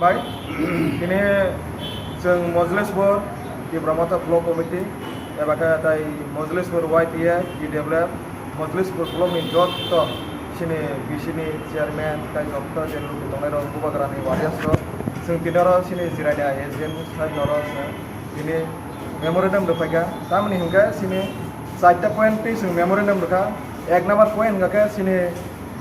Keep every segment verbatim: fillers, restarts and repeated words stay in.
Bai, tini chwng Mojlespur Tipra Motha Block Committee, eba khe tai Mojlespur Y T F, T W F, Mojlespur Block ni jotto chini B C ni chairman, tai jotto je luku tongnai rok, bubagra ni warriors rok, chwng tini oro chini Jirania A G M side noro chwng tini memorandum rwphaikha. Tamoni hinkhe chini charta point twi chwng memorandum rwkha. Ek number point hwnkha khe chini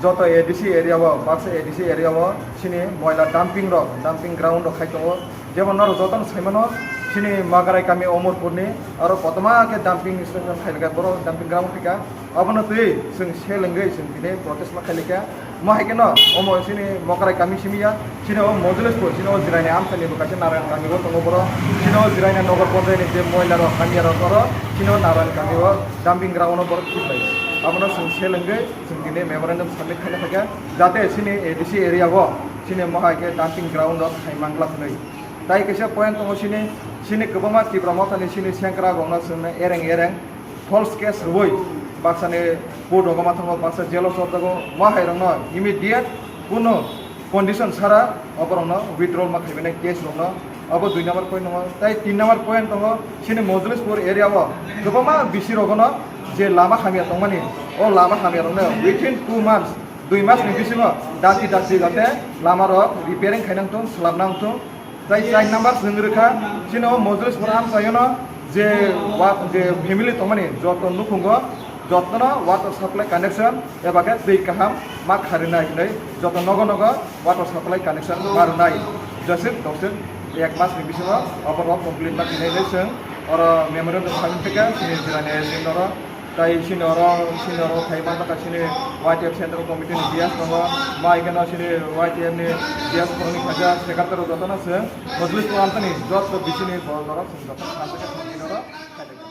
joto A D C area o, baksa A D C area o chini moila dumping rok, dumping ground rok khai tongo. Jemon norok jotono saimano, chini Magarai kami Omorpur ni aro kotorma khe dumping station khai rwkha, borok dumping ground khai kha. Abono twi chwng sel wngwi chwng tini protest ma khai laikha. Ma hai kheno omo chini Mokrai kami simi ya, chini o Mojlespur, chini o Jirania amchani bo kaisa Narayan kami o tongo borok, chini o Jirania Nogor Ponjai ni je moila rok, hamya rok oro, chini o Narayan kami o dumping ground o borok khiklai. Abono chwng sel wngwi chwng tini memorandum submit khaina phaikha, jate chini A D C area o chini mohai khe dumping ground rok khai mangla hwnwi. Tai kaisa point tongo chini, chini kwbangma Tipra Mothani chini sengkrak rokno chwngno ereng ereng false case rwui baksani court rogo ma thango, baksa jail o chopjago, ma hai rokno immediate kuno condition sara oborokno withdrawal ma khaimani case rokno. Abo dui number point tongo. Tai tin number point tongo, chini Mojlespur area o kwbangma B C rogono je lama hamya tongmani, o lama hamya rokno within two months, dui mas ni bisingo dati dati jate lama rok repairing khainang thung, swlamnang thung. Tai char number chwng rwkha, chini o Mojlespur amchaiono je wa-, je family tongmani joto nukhungo jotono water supply connection eba khe twi kaham ma kharinai hinwi joto nogo nogo water supply connection ma rwnai. Joseph Dosip ek mas ni bisingo oborok complete ma khainai hinwi chwng oro memorandum submit khaikha chini Jirania A G M noro. Tai chini oro, chini oro khai manjakha chini Y T F Central Committee ni G S tongo, ma hai kheno chini Y T F ni G S borok ni kaisa secretary jotono chwng Mojlespur amchaini joto B C ni borok norok chwng jotono kha khe chwng tini oro khai lai.